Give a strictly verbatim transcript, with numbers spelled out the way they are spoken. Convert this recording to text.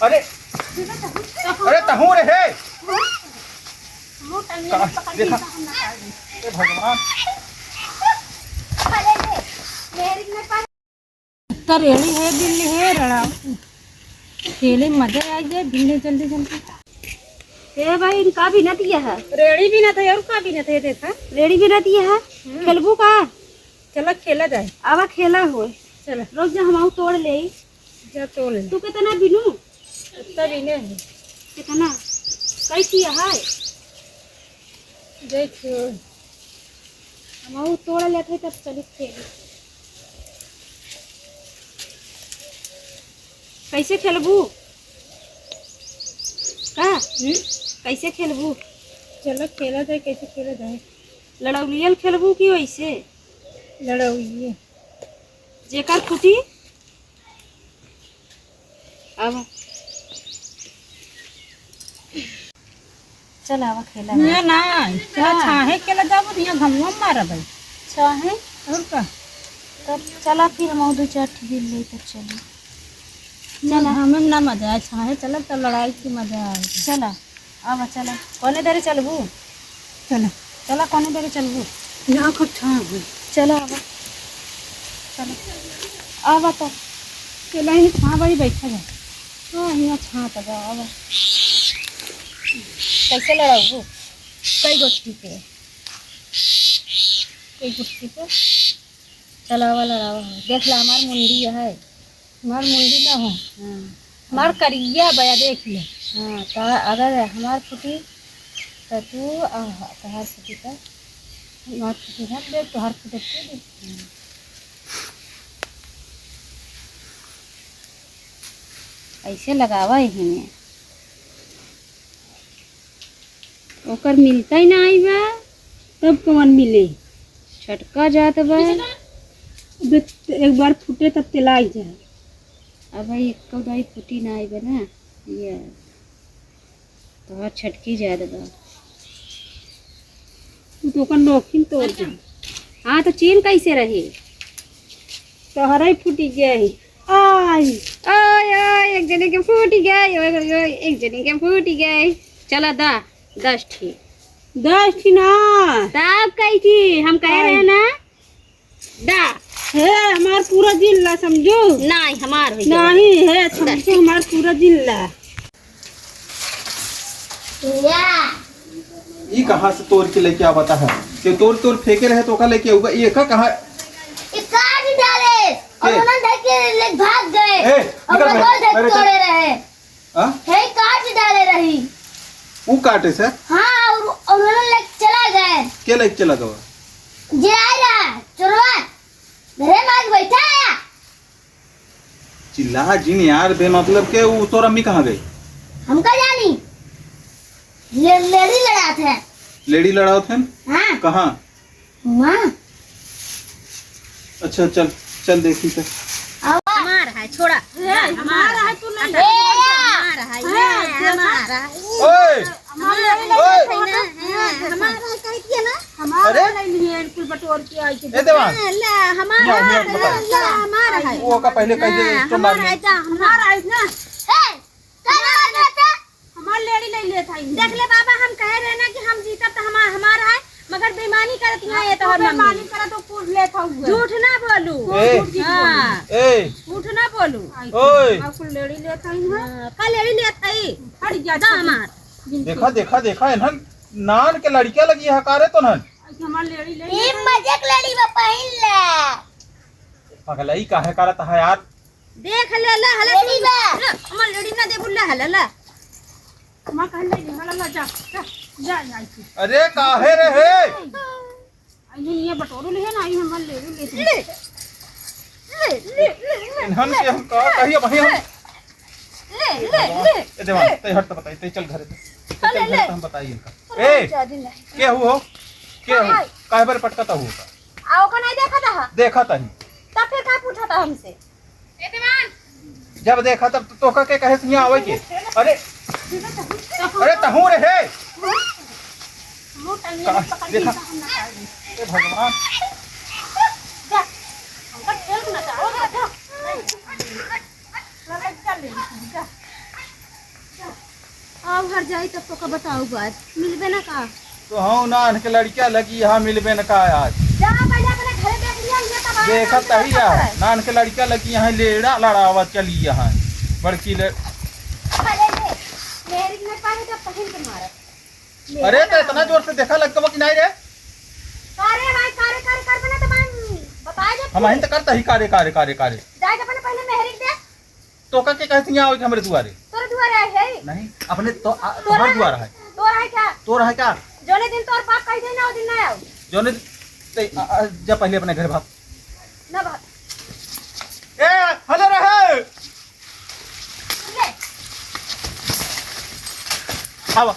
अरे, अरे तहूँ रे हे। का, देखा। ए भगवान। इतना रेड़ी है, बिल्ली है, रड़ा। खेले मजा आ गया, बिल्ली जल्दी जल्दी। ए भाई, इनका भी ना दिया है। रेड़ी भी ना था, और का भी ना था, ये देखा। रेड़ी भी ना दिया है। हम्म। खेलबू का? चला खेला जाए। आवा खेला होए। चला। रुक जा, हम आऊ तोड़ ले। जा तोड़ ले। तू कितना बिनू? इतना बिने है। कितना? कैसी है? देखियो। हम आऊ तोड़ लेते तब चली खेली। कैसे खेलबू? का? हम्म? कैसे खेलबू? चलो खेला जाए, कैसे खेला जाए? लड़ौलियल खेलबू कि वैसे? लड़ौलिये। जेकर फूटी? अब चल आवा खेला ना, जाए। ना, इतना का? छाहे खेला जाबो, तो यहाँ घमवा में मारब है। छाहे? और का? तब चला फिर हम दो चार ठो बिल्ली तब चली। चला। हमें ना मजा आए, छाहे चलब तब लड़ाई की मजा आए। चला। आवा, चला। कौने दरे चलबू? चला। चला, कौने दरे चलबू? यहाँ खूब छाँह है। चला, आवा। चला। आवा तो। चला, यहीं छाँह भाई बैठा जा। हाँ, यहाँ छाँह तो बा, आवा। कैसे लड़ाऊ? कई गोटी पे? कई गोटी पे? चलावा लड़ावा हो। देख ला, हमार मुंडी है। हमार मुंडी ना हो। हाँ। हमार करिया बया, देख ले। हाँ, तो अगर हमार फूटी, तो तू, आ, तोहार फूटी, तो हमार फूटी हम देख, तोहार फूटी तू देख। हाँ। ऐसे लगावा यही में। ओकर मिलता ही ना आई बा, तब कौन मिले? छटका जात बा। अबे एक बार फूटे तब तेलाई जाए। अब भाई, एक दाई फूटी ना आई बा ना, ये तोहार छटकी जात बा। तू तो ओकर नोखिन तोड़ दे। हाँ, तो चीन कैसे रही? तोहरा ही फूटी गई। आई। ओए, ओए, एक जने के फूटी गई, ओए, ओए, ओए, एक जने के फूटी गई। चला दा, दस ठी। दस ठी ना। तब कही थी, हम कह रहे हैं ना। दा। हे, हमार पूरा जिला समझू। नहीं, हमार होई गया। नहीं, हे, समझू, हमार पूरा जिला। या। ई कहाँ से तोड़ के लेके आवता है? के तोड़ तोड़ फेंके रहे तो का लेके आऊगा? ये का कहाँ? ये काट डाले। और के? उन्होंने धर के ले भाग गए। ए, और निकल वो मेरे, घर धर मेरे से। तोड़े रहे। हाँ? हे काट डाले रही। वो काटे से? हाँ, और, और उन्होंने लेके चला गए। के लेके चला गवा? जे आए रहा, चोरवा, घरे में आज बैठा है। चिल्ला जिन यार, बेमतलब के। वो तोर अम्मी कहाँ गई? हमका जानी, ले-, लेड़ी लड़ात है। लेड़ी लड़ात है? हाँ। कहाँ? वहाँ। अच्छा, चल, चल देखी तो। हमार है, छोड़ा। ए, हमार है, तू नहीं। ए, हमार है, हाँ, ये हमार है। ओए! हमार है, ओए! हमार है, कह दिया ना। हमार अरे? नहीं लिए, कुल बटोर के आई थी। ए देवान। हाँ, ला, हमार यहाँ, यहाँ है, बताओ। ला, हमार है। वो का पहले कह दे, हाँ, तो हमार मार है, जा, हमार है ना। ए, का बात है? हमार लेड़ी ले लेत हई। देख ले बाबा, हम कहे रहे ना कि हम जीतब तो हमार, हमार है, मगर बेईमानी करत यहाँ ये तो हमार मम्मी। बेईमानी करत तो कुल लेत हऊ। झूठ ना बोलू। ए। झूठ की हाँ। बोलू। ए। झूठ ना बोलू। ओए। हम कुल लेड़ी लेत हई ना। हाँ, का लेड़ी लेत हई? हट जा, जा छोटी। हमार। देखा, देखा, देखा, इन्हन नान के लड़किया लगी है, कारे तो नन। ऐसे हमार लेड़ी ले ये लेत हई। मजे के लेड़ी बा, पहिन ले। पगलई काहे करत है यार? देख ले, ले, हले लेड़ी तू। बा। ले, हमार लेड़ी ना देबू, ले, हले, ले। हमार कहन ले, हले, ले, जा, जा, जा, जा, जा। अरे, काहे रे हे? आई ये बटोरू ले है ना, आई हमार लेड़ी ले। ले, ले, ले, ले, ले। इन्हन के हम का कही, अब हम ले, ले, ले। ए देवान, तै हट तो बताई, तै चल घरे तै। तै हाँ, चल ले, घरे ले। तो हम बताई इनका। अरे, ए, ज्यादा नहीं। के हुओ? के हुओ? हाँ। काहे बारे पटकता हुओ का? आओ का नहीं देखा था? देखा तही। तब फिर का पूछा था हमसे? ए देवान। जब देखा तब तो, तोका के कहे से यहाँ आवे के? अरे, अरे तहूँ रे हे। का, देखा। ए भगवान। जा, हमका खेल ना जा, जा, जा। लड़ाई कर ले, जा। घर जाई तब तोका बताऊ बात, मिलबे ना का? तो हाँ, नान के लड़किया लगी यहाँ, मिलबे न का आज? जा पहले अपने घरे देख लिया, ये तब आए देखत हम ही लोग है, पकड़े। नान के लड़किया लगी यहाँ, लेड़ा लड़ावा चली यहाँ, बड़की ले। अरे ले, मेहरी के नहीं पावे तो पहिन के मारत। मेहरी अरे तो ना इतना जोर से देखा लग गवा कि नहीं रे? कारे भाई, कारे, कारे, कारे बना तो भाई, बताए जब हम तू। अहिन तो करता ही कारे, कारे, कारे, कारे। जाए जब अपने पहले मेहरी के दे। तोका के कहती हैं आओ हमरे दुआरे? तोरे दुआरे आए है? नहीं, अपने तो, आ, तोरा तोहार है? दुआर है। तोरा है क्या? तोरा है क्या? जोने दिन तोर बाप कह दे ना, वो दिन ना आओ। जोने दि-, ते, आ, आ, जा पहले अपने घर भाग। ना भाग। ए, हले रहे। ले। आवा।